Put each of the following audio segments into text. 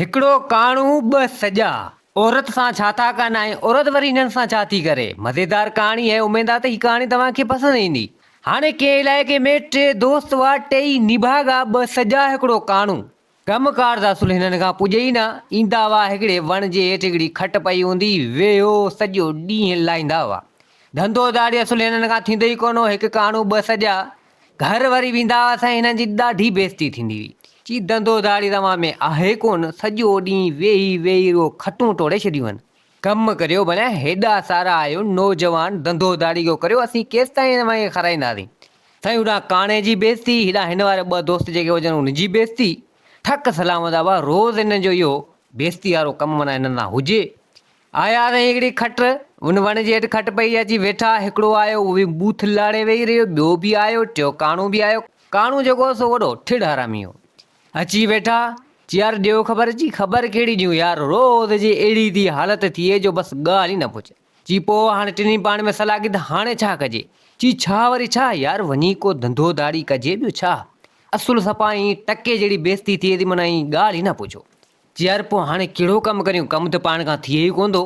هڪڙو ڪاڻو ٻه سڄا. عورت سان ڇا ٿا ڪن ۽ عورت وري هنن سان ڇا ٿي ڪري. مزيدار ڪهاڻي آهي اميد آ ته هي ڪهاڻي توهان کي پسند ايندي. هاڻي ڪنهن علائقي ۾ ٽي دوست هئا ٽيئي نڀاڳا ٻه سڄا هڪڙو ڪاڻو. ڪم ڪار ته اصل هنن کان پڄي ئي نه ايندا هئا هڪڙي وڻ جي هيٺ هڪڙي کٽ پئي هوندي ويهو سڄو ڏينهن لائيندا هئا. ڌنڌو ڌاڙي اصل هنن کان ٿيندو ئي ڪونه هو هڪ ڪاڻو ٻه سڄا. گهر وري ويندا هئا سائين هنن جي ڏاڍي بيعزتي ٿيندي هئي. چي ڌنڌو ڌاڙي توهان ۾ آهي ڪونه، سڄو ڏينهن ويهي ويهي رڳو کٽون ٽوڙي ڇڏيون آهن. ڪم ڪريو ڀلا هيڏا سارا آهيو نوجوان ڌنڌو ڌاڙي ڪو ڪريو اسين ڪيستائين توهان کي کارائينداسين. سائين هوڏانهن ڪاڻي جي بيعزتي هيڏانهن هن واري ٻه دوست جيڪي هجن انهن جي بيعزتي. ٺڪ سلامت ابا روز هنن جو اهو بيعزتي وارو ڪم معنيٰ هنن سان هجي. آيا سائين هڪڙي کٽ ان وڻ جي هيٺ کٽ پئي اچي ويٺا هڪڙو آيو اهو به ٻوٿ لاڙي ويهي رهيو ٻيو به آيو ٽيو ڪاڻو به آيو ڪاڻو جيڪو هو سو وڏو ٺڙ حرامي هو اچي ويٺا چي يار ڏيو خبر چي خبر ڪهڙي ڏيون يار روز جي اهڙي ٿي حالت ٿئي جو بس ڳالهه ئي نه پڇ چي پوء هاڻي ٽنهي پاڻ ۾ صلاح ڪئي ته هاڻي ڇا ڪجي چي ڇا وري ڇا يار وڃي ڪو ڌنڌو ڌاڙي ڪجي ٻيو ڇا اصل صفا ائين ٽڪي جهڙي بيعزتي ٿئي ٿي معنيٰ ائين ڳالهه ئي نه پڇو چي يار پوء هاڻي ڪهڙو ڪم ڪريون، ڪم ته پاڻ کان ٿئي ئي ڪونه ٿو.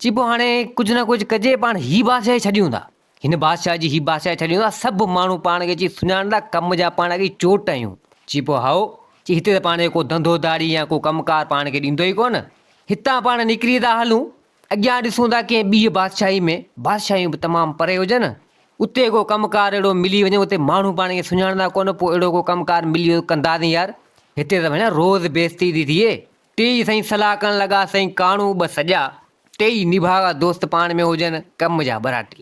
چي پوء هاڻي ڪجهه نه ڪجهه ڪجي، پاڻ هي بادشاهي ڇڏيون ٿا. هن بادشاهه جي هي بادشاهي ڇڏيون ٿا، سڀ ماڻهو پاڻ کي اچي سڃاڻندا، ڪم جا پاڻ اڳي چوٽ آهيون. چي پوء هائو، چي هتي ته پاڻ کي ڪو ڌنڌو ڌاڙي يا ڪو ڪم ڪار پاڻ کي ڏيندو ئي ڪونه. هتان پاڻ نڪري ٿا هلون، اڳيان ڏسون ٿا ڪنهن ٻيء بادشاهي ۾، بادشاهيون به تمام پري هجن، اتي ڪو ڪم ڪار اهڙو ملي وڃي، اتي ماڻهو پاڻ کي سڃاڻندا ڪونه، پوء اهڙو ڪو ڪم ڪار ملي ويو ته ڪنداسين يار، هتي ته ڀيڻا روز بيعزتي ٿي ٿئي. ٽيئي سائين صلاح ڪرڻ لڳا، سائين ڪاڻو ٻه سڄا، ٽيئي نڀاڳا دوست پاڻ ۾ هجن، ڪم جا ٻراٽي.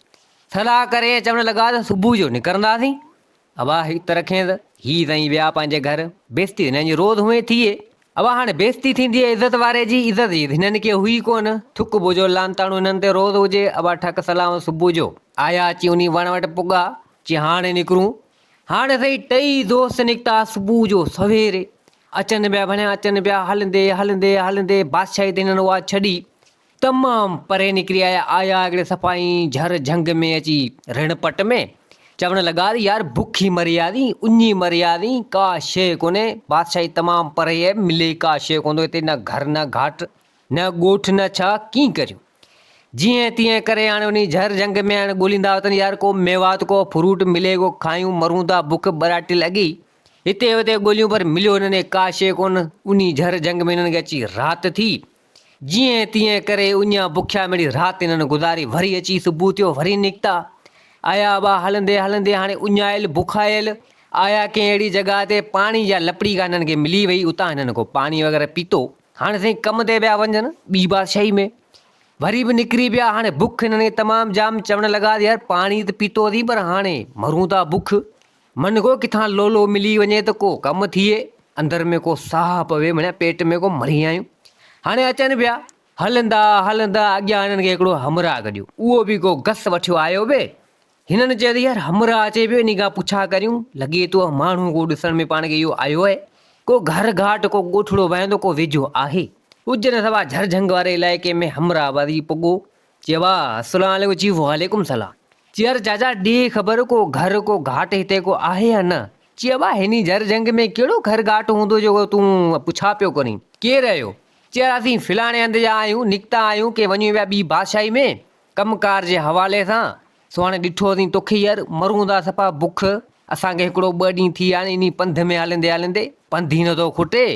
صلاح ڪري ۽ چوڻ لڳا ته صبح جو نڪرنداسين. ابا هت رکين ته هي سائين ويا پنهنجي گهر، بيعزتي هنن جي روز هونئن ٿئي. ابا هاڻي بيعزتي ٿيندي عزت واري جي، عزت جي هنن کي هئي ڪونه، ٿڪ بوجو لعنتاڻو هنن تي روز هجي. ابا ٺڪ سلام صبح جو آيا اچي انهي وڻ وٽ پڳا، چي هاڻي نڪرون. هاڻي سائين ٽئي دوست نڪتا صبح جو سويري اچن پيا ڀڻيا اچن پيا هلندي هلندي هلندي بادشاهي تي هنن اها ڇڏي تمام پري نڪري آيا آيا هڪڙي صفائي جھر جھنگ ۾ اچي رڻ پٽ ۾ چوڻ لڳا ته يار بکي مري آسين اڃي مري آسين ڪا شيء ڪونهي بادشاهي تمام پري آهي ملي ڪا شيء ڪونه ٿو هتي نه گھر نه گھاٽ نه ڳوٺ نه ڇا ڪيئن ڪريون. جيئن تيئن ڪري هاڻي انهي جھر جھنگ ۾ هاڻي ڳوليندا وتن يار ڪو ميوات ڪو فروٽ ملي ڪو کايون مرون ٿا بک ٻراٽي لڳي. هتي هتي ڳوليون پر مليو هنن کي ڪا شيء ڪونه. انهي جھر جھنگ ۾ هنن کي اچي رات ٿي. جيئن تيئن ڪري اڃا بکيا مڙئي رات هنن گذاري وري اچي صبح ٿيو وري نڪتا. آيا ابا هلندي هلندي هاڻي اڃايل بکايل آيا ڪنهن اهڙي جڳهه تي پاڻي جا لپڙي ڪا هنن کي ملي وئي اتان هنن ڪو پاڻي وغيره پيتو. هاڻي سائين ڪم تي پيا وڃن ٻي بادشاهي ۾ وري به نڪري پيا هاڻي بک هنن کي تمام جام چوڻ لڳا ته يار پاڻي ته پيتو اٿئي پر هاڻي مرون ٿا بک من ڪو ڪٿان لولو ملي وڃي ته ڪو ڪم ٿئي اندر ۾ ڪو ساهه پوي مڙيا پيٽ ۾ ڪو مري آهيون هاڻي اچن پيا هلندا هلندا اڳيان هنن کي هڪڙو همراهه گڏيو اهو به ڪو گس وٺيو آيو به هنن چيو ته يار همراهه اچي پيو انهي کان پڇا ڪريون، لڳي ٿو ماڻهو ڪو ڏسڻ ۾ پاڻ کي اهو آيو آهي، ڪو گهر گهاٽ ڪو ڳوٺڙو ڀانئيندو ڪو ويجهو آهي. هجن سوا جھر جھنگ واري علائقي ۾ همراهه وري پڳو، چي وا السلام عليڪم چي وعليڪم سلام. چي يار چاچا ڏي خبر ڪو گهر ڪو گهاٽ هتي ڪو آهي يا نه؟ چي ابا هني جھر جھنگ ۾ ڪهڙو گهر گهاٽ هوندو جو تون پڇا پيو ڪرين، ڪير آهيو؟ چي يار اسين فلاڻي هنڌ جا آهيون، نڪتا آهيون ڪي وڃون پيا ٻي بادشاهي ۾، ڪم ڪار جي حوالي سان، سو هاڻي ڏٺو اٿئي توکي يار مرون ٿا صفا بک، اسان کي هڪڙو ٻه ڏينهن ٿي ويا آهن انهي پنڌ ۾ هلندي هلندي پنڌ ئي نٿو کٽي.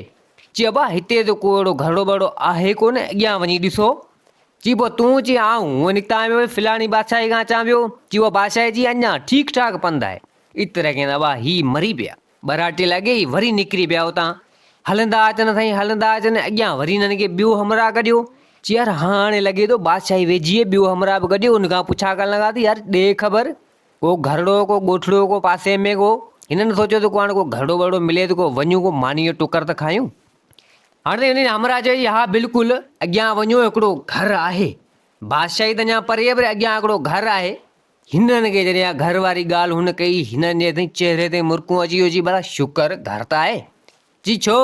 چي ابا هتي ته ڪو اهڙو گهرڙو ٻرڙو آهي ڪونه اڳيان وڃي ڏسو. چي پوء تون چي آئون هونئن نڪتا آهيان پيو فلاڻي بادشاهي کان اچان پيو. چي اها بادشاهي چي اڃا ٺيڪ ٺاڪ پنڌ آهي. ايتري کين ابا هي مري پيا. ٻراٽي لڳي وري نڪري پيا اتان. هلندا اچن سائين هلندا اچن اڳيان وري هنن کي ٻيو همراهه گڏيو. چي يار هاڻي لڳي ٿو بادشاهي ويجهي آهي ٻيو همراهه به گڏيو ان کان پڇا ڪرڻ لڳا ته يار ڏي خبر ڪو گهرڙو ڪو ڳوٺڙو ڪو پاسي ۾ ڪو. هنن سوچيو ته ڪو هاڻي ڪو گهرڙو ٻرڙو ملي ته ڪو وڃون ڪو مانيء جو ٽڪر ته کايون. هاڻي ته هنن همراهه چيو ها بلڪل اڳيان وڃو هڪڙو گهر آهي. بادشاهي ته اڃا پري آهي پر اڳيان هڪڙو گهر آهي. هنن کي جڏهن اها گهر واري ڳالهه هن ڪئي، هنن جي چهري تي مرڪون اچي ويون، چي ڀلا شڪر گهر ته آهي. چي ڇو؟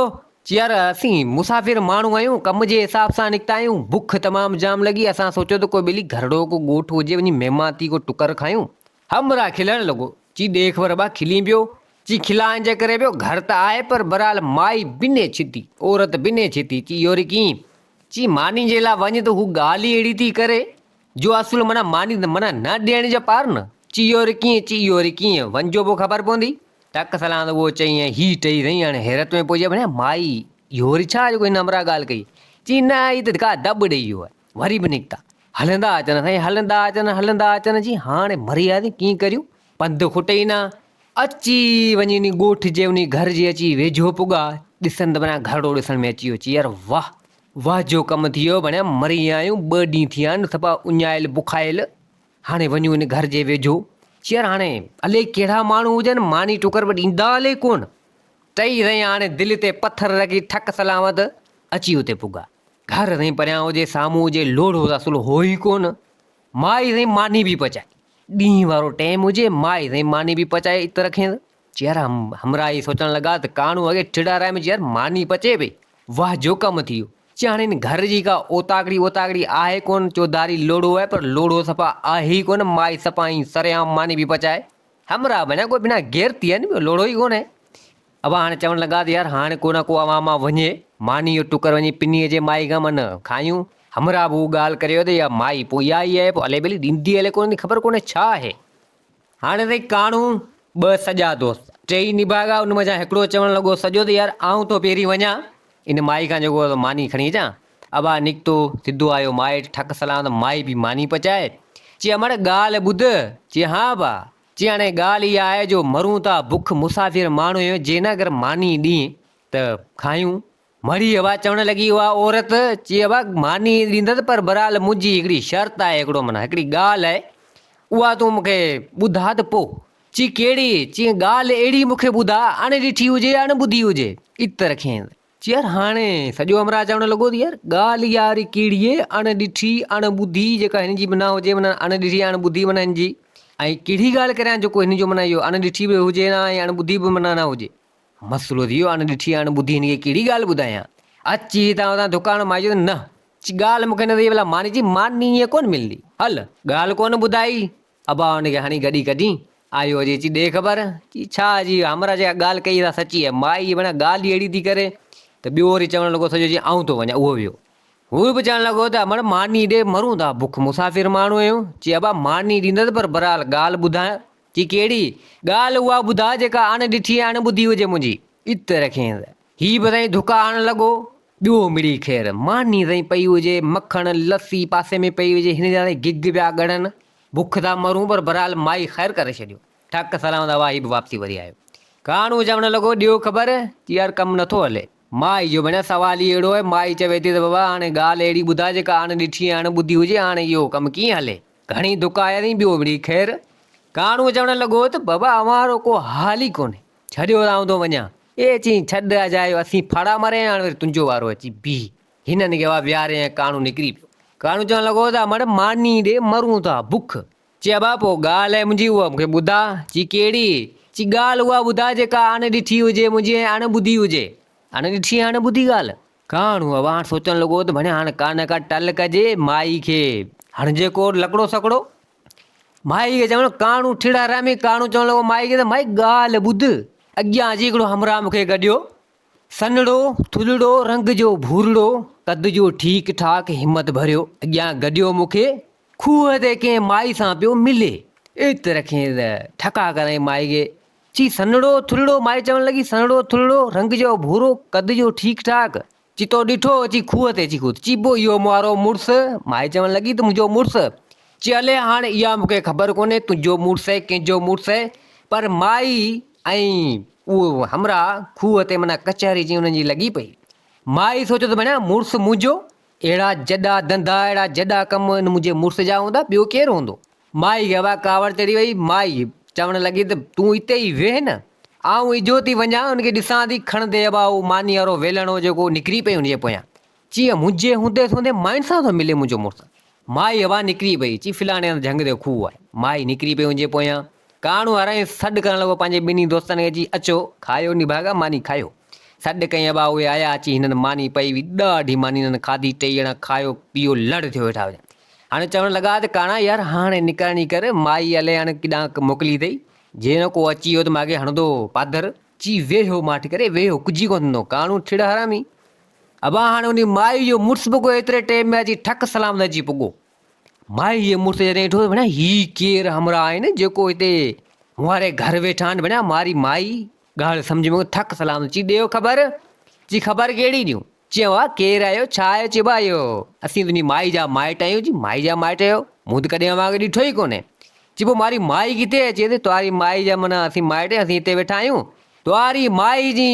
چي يار اسين مسافر ماڻهو آهيون، ڪم جي حساب سان نڪتا آهيون، بک تمام جام لڳي، اسان سوچيو ته ڪو ٻيلي گهرڙو ڪو ڳوٺ هجي وڃي مهمان ٿي ڪو ٽڪر کايون. همراهه کلڻ لڳو، چي ڏي خبر ابا کلين پيو؟ چي کلان جي ڪري پيو، گهر ته آهي پر بهرحال مائي بنهه ڇتي، عورت بنهه ڇتي. چي اهو وري ڪيئن؟ چي ماني جي لاء وڃ ته هو ڳالهه ئي اهڙي ٿي ڪري جو اصل معنيٰ ماني معنيٰ نه ڏيڻ جا پار نه. چي اهو وري ڪيئن؟ چي اهو وري ڪيئن؟ وڃجو پوء خبر پوندي. ٽڪ سلان ته اهو چئي ۽ هي ٽئي رهي هاڻي حيرت ۾ پئجي ويا ڀڻيا مائي اهو وري ڇا جيڪو هن همراهه ڳالهه ڪئي. چي نه هي ته ڪا دٻ ڏئي ويو آهي. وري به نڪتا. هلندا اچن سائين هلندا اچن هلندا اچن چي هاڻي مري وياسين ڪيئن ڪريون. پنڌ کٽي ئي نه. اچي وڃي انهي ڳوٺ جي انهي گهر جي اچي ويجهو پڳا. ڏسن ته ڀڻيا گهرڙو ڏسڻ ۾ اچي ويو. چي يار واهه واهه جو ڪم ٿي ويو ڀڻيا مري ويا آهيون ٻه ڏينهن ٿي ويا آهن صفا اڃايل بکايل. هاڻي وڃون ان گهر جي ويجهو. چي يار هاڻي الائي ڪهڙا ماڻهو هجن ماني ٽڪر به ڏيندا الائي ڪونه. ٽئي سائين هاڻي دل تي پٿر رکي ٺڪ سلامت اچي اتي پڳا. گهر سائين پريان هجي سامهون هجي لوڙهو ته اصل هو ئي ڪونه. مائي سائين ماني به پچائي. ڏينهن وارو ٽيم هجي مائي سائين ماني به پچائي ات رکيس. چي يار همراهه هي سوچڻ لڳا ته ڪاڻو اڳي ٺڙا رحم چي يار ماني پچي پئي واهه جو ڪم ٿي ويو. چي هاڻي هن گهر جي ڪا اوطاقڙي اوطاقڙي آهي ڪونه چوڌاري لوڙهو آهي پر لوڙهو صفا آهي ئي ڪونه مائي صفا ائين سرعام ماني پئي پچائي. همراهه بنيا ڪو بنا غيرتي آهي نه لوڙهو ئي ڪونهي. ابا هاڻي چوڻ لڳا ته يار هاڻي ڪو نه ڪو اوهان مان وڃي ماني جو ٽڪر وڃي پني اچي مائي کان من کايون. همراهه به اهو ڳالهه ڪري ويو ته اها مائي پوء اها ئي آهي پوء الي ٻلي ڏيندي الي ڪونه ٿي خبر ڪونهي ڇا آهي. هاڻي سائين ڪاڻو ٻه سڄا دوست، ٽيئي نڀاڳا، ان منجهان هڪڙو چوڻ لڳو سڄو ته يار آئون ٿو پهرين وڃان ان مائي کان جيڪو آهي ماني کڻي اچان. ابا نڪتو، سڌو آيو مائي وٽ ٺڪ سلام ته مائي به ماني پچائي. چي امڙ ڳالهه ٻڌ. چي ها ابا. چي هاڻي ڳالهه اها آهي جو مرون ٿا بک مسافر ماڻهو آهيون جي نه اگر ماني ڏين ته کايون. مڙي ابا چوڻ لڳي اها عورت چي ابا ماني ڏيندس پر بهرحال منهنجي هڪڙي شرط آهي هڪڙو معنيٰ هڪڙي ڳالهه آهي اها تون مون کي ٻڌاء ته پوء. چي ڪهڙي؟ چي ڳالهه اهڙي مون کي ٻڌاء اڻ ڏٺي هجي اڻ ٻڌي هجي ات رکين. چي يار هاڻي سڄو همراهه چوڻ لڳو ته يار ڳالهه اها وري ڪهڙي اهي اڻ ڏٺي اڻ ٻڌي جيڪا هن جي به نه هجي معنيٰ اڻ ڏٺي اڻ ٻڌي معنيٰ هن جي ۽ ڪهڙي ڳالهه ڪريان جيڪو هن جو معنيٰ اهو اڻ ڏٺي به هجي نه ۽ اڻ ٻڌي به معنيٰ نه هجي. مسئلو ٿي ويو، اڻ ڏٺي اڻ ٻڌي هن کي ڪهڙي ڳالهه ٻڌايان. اچي هتان هتان دڪان مان چيو ته نه، چي ڳالهه مون کي نه ٿي ڀلا ماني چي ماني ائين ڪونه ملندي. هل، ڳالهه ڪونه ٻڌائي. ابا هن کي هڻي گڏي ڪڍي. آيو اچي چي ڏي خبر. چي ڇا جي همراهه جيڪا ڳالهه ڪئي سا سچي آهي. مائي ڀيڻا ڳالهه ئي اهڙي ٿي ڪري ته ٻيو وري چوڻ لڳو سڄو چي آئون ٿو وڃان اهو ويو. هو به چوڻ لڳو ته امڙ ماني ڏي مرون ٿا بک مسافر ماڻهو آهيون. چي ابا ماني ڏيندس پر بهرحال ڳالهه ٻڌاء. چي ڪهڙي؟ ڳالهه اها ٻڌاء جيڪا اڻ ڏٺي ۽ اڻ ٻڌي هجي منهنجي. ات رکينس. هي به سائين ڌڪا هڻڻ لڳو. ٻيو مڙئي خير. ماني سائين پئي هجي، مکڻ، لسي پاسي ۾ پئي هجي، هن جا سائين گگ پيا ڳڙن. بک ٿا مرون پر بهرحال مائي خير ڪري ڇڏيو. ٺڪ سلامت هوا هي به واپسي وري آيو. ڪاڻو چوڻ لڳو، ڏيو خبر؟ چي يار ڪم نٿو هلي. مائي جو بڻيا سوال ئي اهڙو آهي. مائي چوي ٿي ته بابا هاڻي ڳالهه اهڙي ٻڌاء جيڪا اڻ ڏٺي ۽ اڻ ٻڌي هجي، هاڻي اهو ڪم ڪيئن هلي؟ گهڻي ڌڪ آيا اٿئي ٻيو مڙئي خير. ڪاڻو چوڻ لڳو ته بابا اوهان وارو ڪو حال ئي ڪونهي. ڇڏيو ته آئون ٿو وڃان. اي چيائين ڇڏ اجايو اسين ڦاڙا ماري آيا آهيون هاڻي وري تنهنجو وارو اچي بيهه. هنن کي اها ويهاري ۽ ڪاڻو نڪري پيو. ڪاڻو چوڻ لڳو ته امڙ ماني ڏي مرون ٿا بک. چي ابا پوء ڳالهه آهي منهنجي اها مون کي ٻڌاء. چي ڪهڙي؟ چي ڳالهه اها ٻڌاء جيڪا اڻ ڏٺي هجي منهنجي ۽ اڻ ٻڌي هجي. اڻ ڏٺي ۽ اڻ ٻڌي ڳالهه. ڪاڻو ابا هاڻ سوچڻ لڳو ته ڀڻيا هاڻ ڪا نه ڪا ٽل ڪجي مائي کي هڻجي ڪو لڪڙو سڪڙو. مائي کي چوڻ ڪاڻو ٺڙا رامي ڪاڻو چوڻ لڳو مائي کي ته مائي ڳالهه ٻڌ اڳيان اچي هڪڙو همراهه مون کي گڏيو سنهڙو ٿلهڙو رنگ جو ڀورڙو قد جو ٺيڪ ٺاڪ همت ڀريو اڳيان گڏيو مون کي کوهه تي ڪنهن مائي سان پيو ملي ات رکين ته ٺڪا ڪرائين مائي کي چي سنهڙو ٿلهڙو مائي چوڻ لڳي سنهڙو ٿلهڙو رنگ جو ڀورو قد جو ٺيڪ ٺاڪ چي تو ڏٺو اچي کوهه تي اچي کوهه چي پوء اهو مون وارو مڙس مائي چوڻ لڳي ته منهنجو مڙس چي الي هاڻ اها مون کي خبر ڪونهي تنهنجو مڙس آهي ڪنهن جو مڙس آهي پر مائي ۽ اهو همراهه کوهه تي معنيٰ ڪچهري جي انهن جي لڳي پئي مائي سوچيو ته ڀڻيا مڙس منهنجو اهڙا جڏا ڌنڌا اهڙا جڏا ڪم ان منهنجي مڙس جا هوندا ٻيو ڪير هوندو مائي کي اها ڪاوڙ چڙهي وئي. مائي چوڻ لڳي ته تون اتي ئي ويهه نه، آئون اجهو ٿي وڃان، ان کي ڏسان ٿي. کڻندي ابا اهو ماني وارو ويلڻ هو جيڪو نڪري پئي ان جي پويان. چي منهنجي هوندي سوندي ماين سان ٿو ملي منهنجو مڙس. مائي اها نڪري پئي. چي فلاڻي هنڌ جهنگ تي کوهه آهي. مائي نڪري پئي ان جي پويان. ڪاڻو هارائي سڏ ڪرڻ لڳو پنهنجي ٻنهي دوستن کي چي اچو کايو نڀاڳا ماني کايو. سڏ ڪيائين ابا اهي آيا اچي هنن ماني پئي هئي ڏاڍي ماني هنن کاڌي ٽئي ڄڻا کايو پيو لڙ ٿيو ويٺا هجن. هاڻي چوڻ لڳا ته ڪاڻا يار هاڻي نڪرڻ ئي ڪر، مائي الائي هاڻي ڪيڏانهن موڪلي اٿئي. جي نه ڪو اچي ويو ته ماڳهين هڻندو پادر. چي ويهو ماٺ ڪري ويهو ڪجهه ئي ڪونه ٿيندو ڪاڻو ٺڙ حرامي. ابا هاڻي انهي مائي جو مڙس به ڪو ايتري ٽيم ۾ اچي ٺڪ سلام تي اچي پڳو. مائي جي مڙس جڏهن ڏٺو ته ڀڻيا هي ڪير همراهه آهن جيڪو هتي مون واري گهر ويٺا آهن ڀڻيا ماري مائي ڳالهه سمجهه ۾ ٺڪ سلام چي ڏيو خبر چي خبر ڪهڙي ڏيون چيائون ها ڪير آهيو ڇا آهيو چئبو آهي اهو اسين تنهنجي مائي جا مائٽ آهيون چي مائي جا مائٽ آهيو مون ته ڪڏهن اوهان کي ڏٺو ئي ڪونهي چي پوء ماري مائي ڪٿي آهي چي ٿي توهاري مائي جا معنيٰ اسين مائٽ آهيون اسين هتي ويٺا آهيون توهاري مائي جي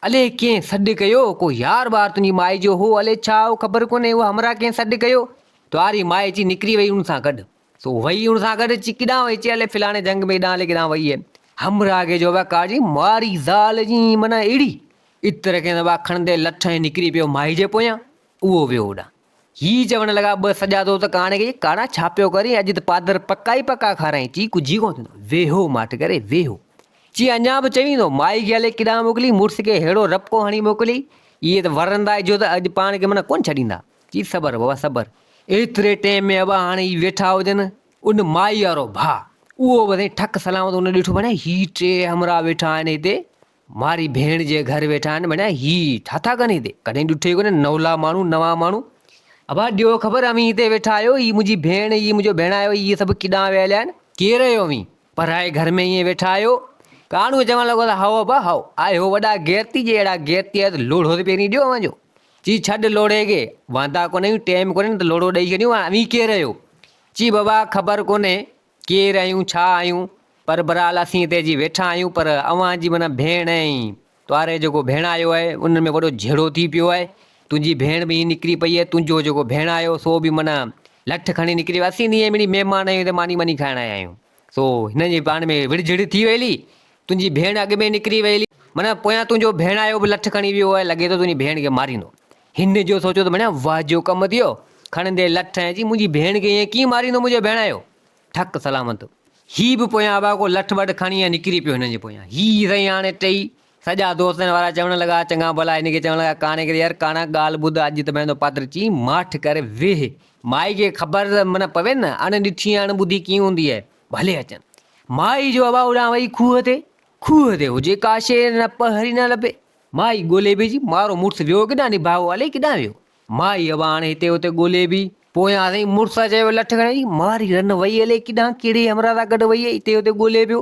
الي ڪنهن سڏ ڪيو ڪو يار ٻار تنهنجي مائي جو هو الي ڇا هو خبر ڪونهي اهو همراهه ڪنهن سڏ ڪيو توهاري مائي اچي نڪري وئي ان سان گڏ سو وئي ان سان گڏ چي ڪيڏانهن وئي چي الي فلاڻي جنگ ۾ هيڏانهن الي ڪيڏانهن وئي آهي همراهه کي جو ڪا جي ماري زال جي معنيٰ اهڙي عطر ڪنهن دفعا کڻندي لٺ ۽ نڪري پيو مائي جي پويان، اهو ويو هوڏانهن. هي چوڻ لڳا ٻه سڄا دوست ڪاڻي کي، ڪاڻا ڇا پيو ڪرين، اڄ ته پادر پڪا ئي پڪا کارائين، چي ڪجهه ئي ڪونه ٿيندو، ويهو ماٺ ڪري ويهو. چي اڃا به چوين ٿو، مائي کي الائي ڪيڏانهن موڪلي، مڙس کي ههڙو رپڪو هڻي موڪلي، اهي ته ورندا اجهو ته اڄ پاڻ کي معنيٰ ڪونه ڇڏيندا. چي صبر بابا صبر. ايتري ٽيم ۾ ابا هاڻي هي ويٺا هجن، ان مائي وارو ڀاء، اهو به سائين ٺڪ سلامت ان ڏٺو ڀڻيا هي ٽي همراهه ويٺا آهن هتي، ماري ڀيڻ جي گهر ويٺا آهن ڀڻيا هي ڇا ٿا ڪن هتي ڪڏهن ڏٺو ئي ڪونهي نولا ماڻهو نوان ماڻهو ابا ڏيو خبر اوهين هتي ويٺا آهيو هي منهنجي ڀيڻ هي منهنجو ڀيڻايو هي سڀ ڪيڏانهن ويا هليا آهن ڪير آهيو اوهين پرائي گهر ۾ ائين ويٺا آهيو ڪاڻو چوڻ لڳو ته هائو ابا هائو آهيو وڏا غيرتي جي اهڙا غيرتي آهيو ته لوڙهو ته پهرين ڏيو اوهان جو چي ڇڏ لوڙهي کي واندا ڪونه آهيون ٽيم ڪونهي نه ته لوڙهو ڏئي ڇڏيون اوهين ڪير آهيو چي بابا خبر ڪونهي ڪير آهيون ڇا آهيون پر بھرحال اسين هتي اچي ويٺا آهيون پر اوهان جي معنيٰ ڀيڻ ۽ تواري جيڪو ڀيڻايو آهي انهن ۾ وڏو جهيڙو ٿي پيو آهي تنهنجي ڀيڻ به ائين نڪري پئي آهي تنهنجو جيڪو ڀيڻايو سو به معنيٰ لٺ کڻي نڪري ويو اسين ته ائين مڙئي مهمان آهيون هتي ماني ٻاني کائڻ آيا آهيون سو هنن جي پاڻ ۾ وڙهه جهڙ ٿي وئي هلي تنهنجي ڀيڻ اڳ ۾ نڪري وئي هلي معنيٰ پويان تنهنجو ڀيڻايو به لٺ کڻي ويو آهي لڳي ٿو تنهنجي ڀيڻ کي ماريندو هن جو سوچيو ته معنيٰ واهه جو ڪم ٿيو کڻندي لٺ ۽ چي منهنجي ڀيڻ کي ائين ڪيئن ماريندو منهنجو ڀيڻايو ٺڪ سلامت. هي به پويان ابا ڪو لٺ وٺ کڻي ۽ نڪري پيو هنن جي پويان. هي سائين هاڻي ٽئي سڄا دوستن وارا چوڻ لڳا چڱا ڀلا هن کي چوڻ لڳا ڪاڻي کي يار ڪاڻا ڳالهه ٻڌ اڄ ته مهندو پاتر چي ماٺ ڪر ويهه مائي کي خبر ته من پوي نه اڻ ڏٺي اڻ ٻڌي ڪيئن هوندي آهي ڀلي اچن. مائي جو ابا هوڏانهن وئي کوهه تي کوهه تي هجي ڪا شيء نه پهري نه لڀي. مائي ڳولي به جي مارو مڙس ويو ڪيڏانهن نڀاڳو الائي ڪيڏانهن ويو. مائي ابا هاڻي هتي هتي ڳولي به. پويان سائين مڙس چيو لٺ کڻي ماري رن وئي الائي ڪيڏانهن ڪهڙي همراهه سان گڏ وئي هتي هتي ڳولي پيو.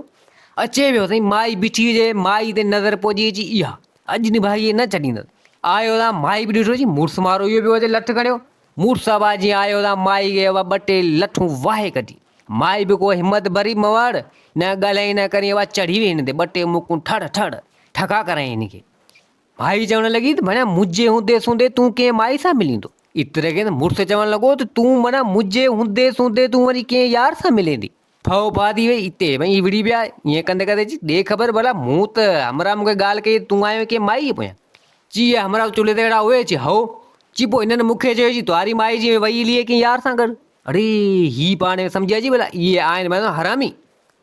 اچي ويو سائين مائي بيٺي هجي مائي تي نظر پئجي اچي اها اڄ نڀاڳي نه ڇڏيندس. آيو تان مائي به ڏٺو چي مڙس مارو اهو پيو اچي لٺ کڻيو. مڙس ابا جيئن آيو تان مائي کي ابا ٻه ٽي لٺون واهي ڪڍي. مائي به ڪو همت ڀري مواڙ نه ڳالهائين نه ڪرين ابا چڙهي وئي هن تي ٻه ٽي مڪون ٺڙ ٺڙ ٺڪا ڪرايائين هن کي. مائي چوڻ لڳي ته ڀڻيا منهنجي هوندي سوندي تون ڪنهن مائي سان مليندو؟ ايتري کي ته مڙس چوڻ لڳو ته تون معنيٰ منهنجي هوندي سوندي تون وري ڪنهن يار سان مليندي؟ ڦهو ڦاهه ٿي وئي اتي ٻئي وڙهي پيا ائين ڪندي ڪندي چي ڏي خبر ڀلا مون ته همراهه مون کي ڳالهه ڪئي تون آيو ڪنهن مائي جي پويان؟ چي اهي همراهه چلهي تي ويٺا اهي؟ چي هئو. چي پوء هنن مون کي چيو چي توهاري مائي جي وئي هلي ڪنهن يار سان گڏ. اڙي هي پاڻ سمجهي اچي ڀلا اهي آهن معنيٰ حرامي.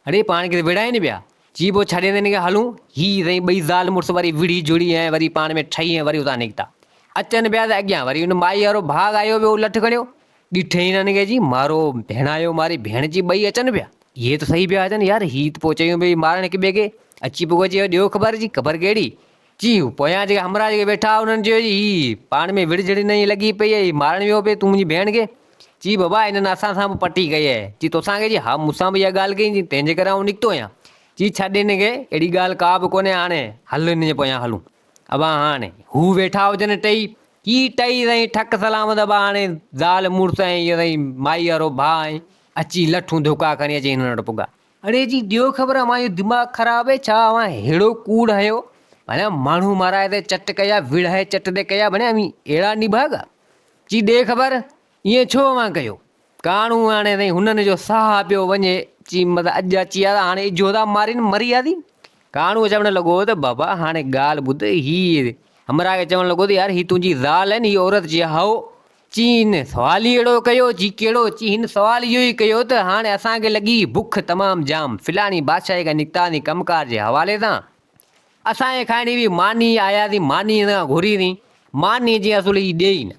اڙي پاڻ کي وڙهائين پيا. چي پوء ڇڏيندي هن کي هلون. هي سائين ٻئي زال مڙس وري وڙهي جهڙي ۽ وري پاڻ ۾ ٺهي ۽ وري اتان نڪتا. اچن پيا ته اڳيان وري ان مائي وارو ڀاڳ آيو پيو لٺ کڻيو. ڏٺئي هنن کي چي مارو ڀيڻايو ماري ڀيڻ چي ٻئي اچن پيا. اهي ته صحيح پيا اچن يار هي ته پوء چيون پئي مارڻ هڪ ٻئي کي. اچي پڳو چي ڏيو خبر چي خبر ڪهڙي. چي پويان جيڪي همراهه جيڪي ويٺا هئا انهن چيو چي هي پاڻ ۾ وڙهه جهڙي نئين لڳي پئي آهي مارڻ ويو پئي تون منهنجي ڀيڻ کي. چي بابا هنن اسان سان به پٽي ڪئي آهي. چي توسان ڪئي؟ چي ها مون سان به اها ڳالهه ڪئي چي تنهن جي ڪري آئون نڪتو آهيان. چي ڇڏ هن کي اهڙي ڳالهه ڪا به ڪونهي هاڻي هل هن جي پويان هلون. ابا هاڻي هو ويٺا هجن ٽئي. هي ٽئي سائين ٺڪ سلامت ابا هاڻي زال مڙس ۽ هيء سائين مائي وارو ڀاء ۽ اچي لٺون ڌڪا کڻي اچي هنن وٽ پڳا. اڙي جي ڏيو خبر اوهان جو دماغ خراب اهي ڇا اوهان ههڙو ڪوڙ هنيو ڀڻيا ماڻهو مارائي تي چٽ ڪيا وڙهائي چٽ تي ڪيا ڀڻيا اوهين اهڙا نڀاڳا. چي ڏي خبر، ائين ڇو اوهان ڪيو؟ ڪاڻو هاڻي تائين هنن جو ساهه پيو وڃي. چي متان اڄ اچي آ ته هاڻي اجهو ٿا مارين، مري آ ٿي. ڪاڻو چوڻ لڳو ته بابا هاڻي ڳالهه ٻڌ، هي همراهه کي چوڻ لڳو ته يار هي تنهنجي زال آهي نه، هي عورت؟ چي هائو. چي هن سوال ئي اهڙو ڪيو؟ چي ڪهڙو؟ چي هن سوال اهو ئي ڪيو ته هاڻي اسان کي لڳي بک تمام جام، فلاڻي بادشاهي کان نڪتاسين ڪم ڪار جي حوالي سان، اسان کي کائڻي هئي ماني، آياسين ماني هن کان گهري سين، ماني جي اصل هي ڏي ئي نه.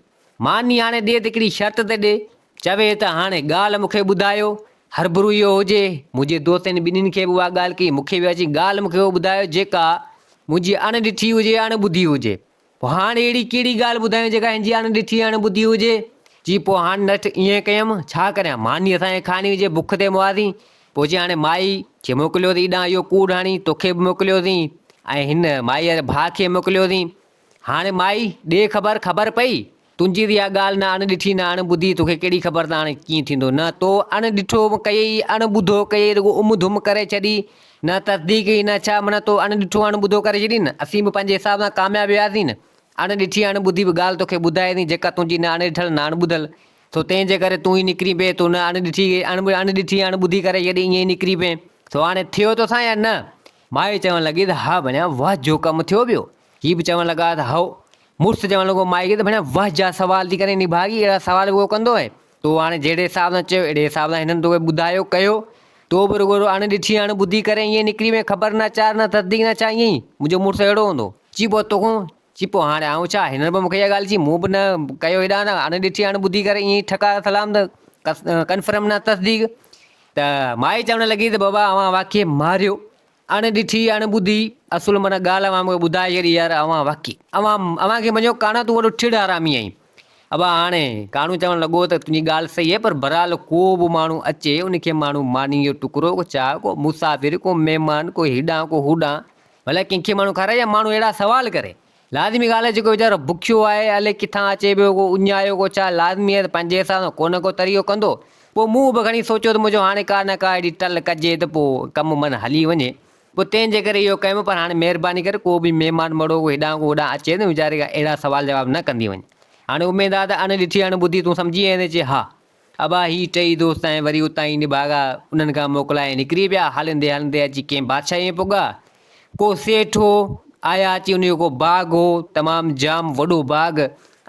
ماني هاڻي ڏي ته هڪڙي شرط تي ڏي. چوي ته هاڻي ڳالهه مون کي ٻڌايو. هربرو اهو هجي. منهنجي دوستن ٻنهين کي به اها ڳالهه ڪئي. مون کي به اچي ڳالهه مون کي اهو ٻڌايو جيڪا منهنجي اڻ ڏٺي هجي اڻ ٻڌي هجي. پوء هاڻ اهڙي ڪهڙي ڳالهه ٻڌايون جيڪا هن جي اڻ ڏٺي اڻ ٻڌي هجي. چي پوء هاڻ نٺ ائين ڪيم، ڇا ڪريان، ماني اسان کي کائڻي هجي، بک تي مئاسين. پوء چي هاڻي مائي کي موڪليوسين ايڏانهن اهو ڪوڙ هڻي، توکي به موڪليوسين ۽ هن مائي واري ڀاء کي موڪليوسين. هاڻي مائي، ڏي خبر، خبر پئي؟ تنهنجي ته اها ڳالهه نه اڻ ڏٺي نه اڻ ٻڌي، توکي ڪهڙي خبر ته هاڻي ڪيئن ٿيندو؟ نه تو اڻ ڏٺو ڪيئي، اڻ ٻڌو ڪيئي، رڳو ام ڌم ڪري ڇڏي، نه تصديق ئي نه ڇا، معنيٰ تو اڻ ڏٺو اڻ ٻڌو ڪري ڇڏي نه، اسين به پنهنجي حساب سان ڪامياب وياسين نه، اڻ ڏٺي اڻ ٻڌي به ڳالهه توکي ٻڌائيسين، جيڪا تنهنجي نه اڻ ڏٺل نه اڻ ٻڌل، سو تنهن جي ڪري تون ئي نڪري پئين، تو نه اڻ ڏٺي اڻ ڏٺي اڻ ٻڌي ڪري ڇڏي، ائين ئي نڪري پئين، سو هاڻي ٿيو توسان يا نه؟ مائي چوڻ لڳي ته ها ڀڻيا واهه جو ڪم ٿيو پيو. هي به چوڻ لڳا ته هائو. مڙس چوڻ لڳو مائي کي ته ڀڻيا واهه جا سوال ٿي ڪرين نڀاڳي اهڙا سوال به ڪو ڪندو آهي. تو هاڻي جهڙي حساب سان چيو اهڙي حساب سان هنن توکي ٻڌايو ڪيو. تو به رڳو اڻ ڏٺي اڻ ٻڌي ڪري ائين نڪري وئين خبر نه چار نه تصديق نه ڇا ائين ئي منهنجو مڙس اهڙو هوندو. چي پوء توکون چي پوء هاڻي آئون ڇا هنن به مونکي اها ڳالهه چئي مون به نه ڪيو هيڏانهن نه اڻ ڏٺي اڻ ٻڌي ڪري ائين ئي ٺڪا سلام ته ڪنفرم نه تصديق ته مائي چوڻ لڳي ته بابا اوهان واقعي ماريو اڻ ڏٺي اڻ ٻڌي اصل معنيٰ ڳالهه اوهان مونکي ٻڌائي ڇڏي يار اوهان واقعي اوهان اوهان کي مڃيو ڪاڻا تون وڏو ٺڙ حرامي آهين ابا هاڻي ڪاڻو چوڻ لڳو ته تنهنجي ڳالهه صحيح آهي پر بھرحال ڪو به ماڻهو اچي ان کي ماڻهو ماني جو ٽڪرو ڪو چاء ڪو مسافر ڪو مهمان ڪو هيڏانهن ڪو هوڏانهن ڀلا ڪنهن کي ماڻهو کارائي يا ماڻهو اهڙا سوال ڪري لازمي ڳالهه آهي جيڪو ويچارو بکيو آهي الائي ڪٿان اچي پيو ڪو اڃايو ڪو ڇا لازمي آهي ته پنهنجي حساب سان ڪو نه ڪو طريقو ڪندو پوء مون به کڻي سوچيو ته منهنجو هاڻي ڪا نه ڪا اهڙي ٽل ڪجي ته پوء ڪم من هلي وڃي پوء تنهن جي ڪري اهو ڪيم پر هاڻي مهرباني ڪري ڪو به مهمان مڙو ڪو هيڏانهن ڪو هوڏانهن اچي ته ويچاري کان اهڙا سوال جواب نه ڪندي وڃ هاڻي اميد آهي ته اڻ ڏٺي اڻ ٻڌي تون سمجهي ويندين چي ها ابا هي ٽئي دوست ۽ وري اتان ئي نڀاڳا انهن کان موڪلائي نڪري پيا. هلندي هلندي اچي ڪنهن بادشاهيء ۾ پڳا. ڪو سيٺ هو، آيا اچي ان جو ڪو باغ هو، تمام جام وڏو باغ.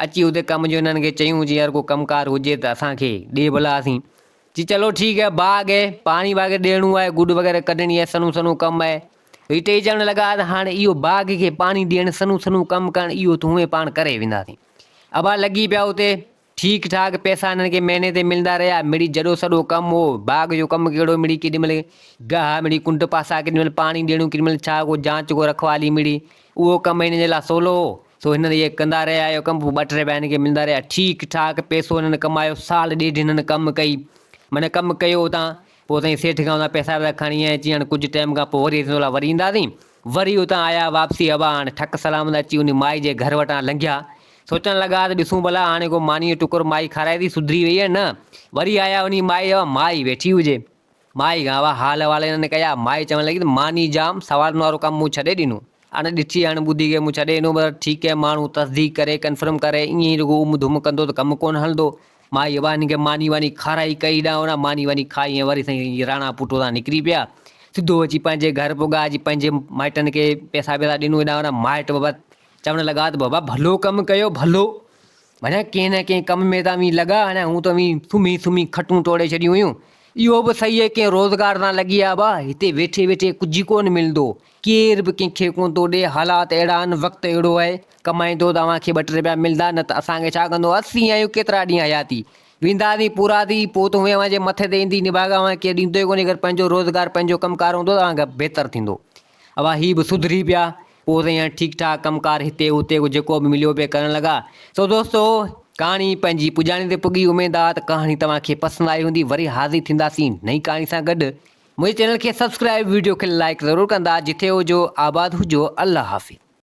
اچي اتي ڪم جو انهن کي چيائون چي يار ڪو ڪم ڪار هجي ته اسان کي ڏي ڀلا اسين. چي چلو ٺيڪ آهي باغ آهي، پاڻي وغيره ڏيڻو آهي، گڏ وغيره ڪڍڻي آهي، سنهو سنهو ڪم آهي. هي ٽئي چوڻ لڳا ته هاڻي اهو باغ کي پاڻي ڏيڻ، سنهو سنهو ڪم ڪرڻ اهو ته هونئن پاڻ ڪري وينداسين. ابا لڳي پيا اتي. ٺيڪ ٺاڪ پئسا هنن کي مهيني تي ملندا رهيا. مڙئي جڏو سڏو ڪم هو. باغ جو ڪم ڪهڙو مڙئي ڪيڏي مهل گاهه مڙئي ڪنڊ پاسا ڪيڏي مهل پاڻي ڏيڻو ڪيڏي مهل ڇا ڪو جانچ ڪو رکوالي مڙئي اهو ڪم هنن جي لاء سولو هو. سو هنن اهي ڪندا رهيا اهو ڪم پوء ٻه ٽي رپيا هنن کي ملندا رهيا. ٺيڪ ٺاڪ پئسو هنن ڪمايو. سال ڏيڍ هنن ڪم ڪئي معنيٰ ڪم ڪيو اتان پوء سائين سيٺ کان اتان پئسا وئسا کڻي آيا چي هاڻ ڪجهه ٽائيم کان پوء وري اسين تولاء وري اينداسين. وري اتان آيا واپسي ابا هاڻ ٺڪ سلامت اچي انهي مائي جي گهر وٽان لنگهيا. سوچڻ لڳا ته ڏسون ڀلا هاڻي ڪو مانيء جو ٽڪر مائي کارائي ٿي سڌري وئي يا نه. وري آيا انهي مائي جا مائي ويٺي هجي. مائي کان اها حال احوال هنن ڪيا. مائي چوڻ لڳي ته ماني جام سوارن وارو ڪم مون ڇڏي ڏنو. اڻ ڏٺي اڻ ٻڌي کي مون ڇڏي ڏنو پر ٺيڪ آهي ماڻهو تصديق ڪري ڪنفرم ڪري ائين ئي رڳو ام ڌم ڪندو ته ڪم ڪونه هلندو. مائي ابا هن کي ماني واني کارائي ڪئي ڏانهن هوڏانهن ماني واني کائي ۽ وري سائين راڻا پٽ اتان نڪري پيا. سڌو اچي پنهنجي گهر پڳا اچي پنهنجي مائٽن کي پئسا ٻئسا ڏنو هيڏانهن هوڏانهن مائٽ بابا چوڻ لڳا ته بابا ڀلو ڪم ڪيو ڀلو معنيٰ ڪنهن نه ڪنهن ڪم ۾ ته اوهين لڳا هاڻي هون ته اوهين سمهي سمهي کٽون ٽوڙي ڇڏيون هيون اهو به صحيح آهي ڪنهن روزگار سان لڳي آ ابا هتي ويٺي ويٺي ڪجهه ڪونه ملندو ڪير به ڪنهن کي ڪونه ٿو ڏي حالات اهڙا آهن وقت اهڙو آهي ڪمائيندو ته اوهان کي ٻه ٽي رپيا ملندا نه ته اسان کي ڇا ڪندو اسين آهيون ڪيترا ڏينهن حياتي وينداسين پورا ٿي پوء ته هونئن اوهان جي مٿي تي ايندي نڀاڳ اوهان کي ڪير ڏيندو ئي ڪونه اگر پنهنجو روزگار پنهنجو ڪم ڪار هوندو ته اوهان کي بهتر ٿيندو اها هي به سڌري پيا پوء سائين هاڻي ٺيڪ ٺاڪ ڪم ڪار هتي هتي جيڪو به مليو پئي ڪرڻ لڳا سو دوستو ڪهاڻي پنهنجي پڄاڻي تي پڳي اميد آ ته ڪهاڻي توهان کي پسند آئي هوندي وري حاضر ٿينداسين نئين ڪهاڻي سان گڏ منهنجي چينل کي سبسڪرائب ويڊيو کي لائڪ ضرور ڪندا جٿي هجو آباد هجو الله حافظ.